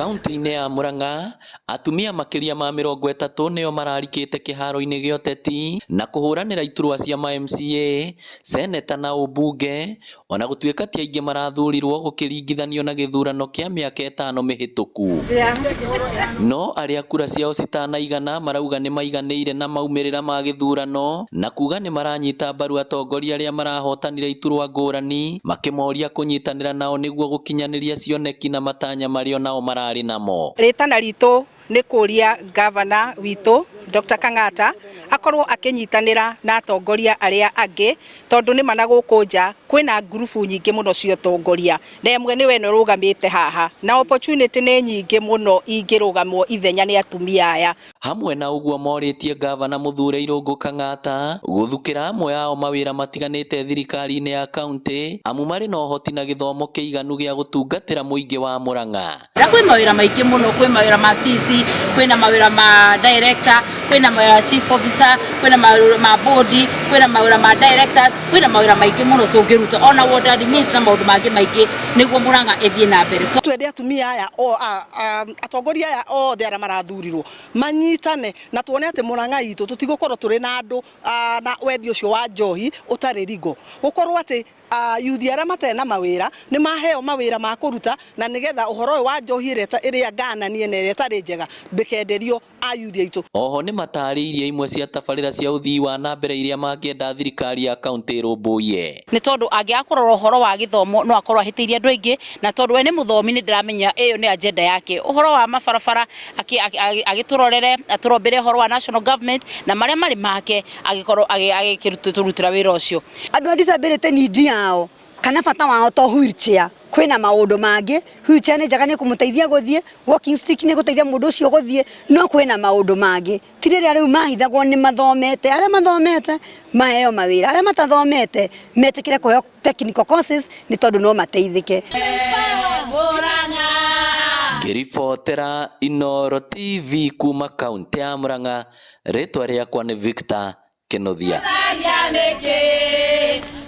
Kaunti-inĩ ya Murang'a, atumia makĩria ma 30 nĩo mararikĩte kĩharo-inĩ gĩa ũteti na kũhũranĩra iturwa cia ma MCA, seneta na ũmbunge, ona gũtuĩka ti aingĩ marathurirwo gũkĩringithanio na gĩthurano kĩa mĩaka 5 mĩhĩtũku. No arĩa kura ciao citanaigana marauga nĩ maiganĩire na maumĩrĩra ma gĩthurano na kuga nĩ maranyita mbaru atongoria arĩa marahotanire iturwa ngũrani makĩmoria kũnyitanĩra nao nĩguo gũkinyanĩria cioneki na matanya marĩa nao mararĩ namo. Rĩtana ritũ nĩ kũria gavana witũ Dr. Kang'ata akorwo akĩnyitanĩra na atongoria arĩa angĩ tondũ nĩ mana gũkũ nja kwĩna ngurubu nyingĩ mũno cia ũtongoria na ĩmwe nĩwe ĩno ĩrũgamĩte haha na opportunity nĩ nyingĩ mũno ingĩrũgamwo ithenya nĩ atumia aya. Hamwe na ũguo morĩtie gavana Mũthure Irũngũ Kang'ata gũthukĩra amwe ao mawĩra matiganĩte thirikari-inĩ ya kaunti amu marĩ na ũhoti na gĩthomo kĩiganu gĩa gũtungatĩra mũingĩ wa Murang'a. Na kwĩ mawĩra maingĩ mũno, kwĩ mawĩra ma CC, kwĩna mawĩra ma director, kwĩna mawĩra ma chief officer, kwĩna mawĩra ma board, kwĩna mawĩra ma directors, kwĩna mawĩra maingĩ mũno tũngĩruta ona ward admins na maũndũ mangĩ maingĩ nĩguo Murang'a ĩthiĩ na mbere. Twende atumia aya o, a, a, atongoria aya othe arĩa marathurirwo manyitane na tuone atĩ Murang'a itũ tũtigũkorwo tũrĩ na andũ na wendi ũcio wa njohi ũtarĩ rigo, gũkorwo atĩ yuthi arĩa matarĩ na mawĩra nĩ maheo mawĩra ma kũruta na nĩgetha ũhoro ũyũ wa njohi ĩrĩa ngananie na ĩrĩa ĩtarĩ njega ndĩkenderio ayuthi aitũ. Oho nĩ matarĩirie imwe cia tabarĩra cia ũthii wa na mbere iria mangĩenda thirikari ya kaunti ĩrũmbũiye. Nĩ tondũ angĩaga kũrora ũhoro wa gĩthomo no akorwo ahĩtĩirie andũ aingĩ, na tondũ we nĩ mũthomi nĩ ndĩramenya ĩyo nĩ agenda yake. Ũhoro wa mabarabara agĩtũrorere, atũrombere ũhoro wa national government na marĩa marĩ make agĩkorwo agĩtũrutĩra wĩra ũcio. Andũ a disability need yao kana bata wao to wheelchair, kwĩna maũndũ mangĩ. Wheelchair nĩ njega nĩ kũmũteithia gũthiĩ, walking stick nĩ gũteithia mũndũ ũcio gũthiĩ, no kwĩna maũndũ mangĩ. Ti rĩrĩa rĩu mahithagwo nĩ mathomete, arĩa mathomete maheo mawĩra, arĩa matathomete metĩkĩre kũheo technical courses nĩ tondũ no mateithĩke. Ngĩribotera Inooro TV kuma kaunti ya Murang'a, rĩtwa rĩakwa nĩ Victor Kĩnuthia.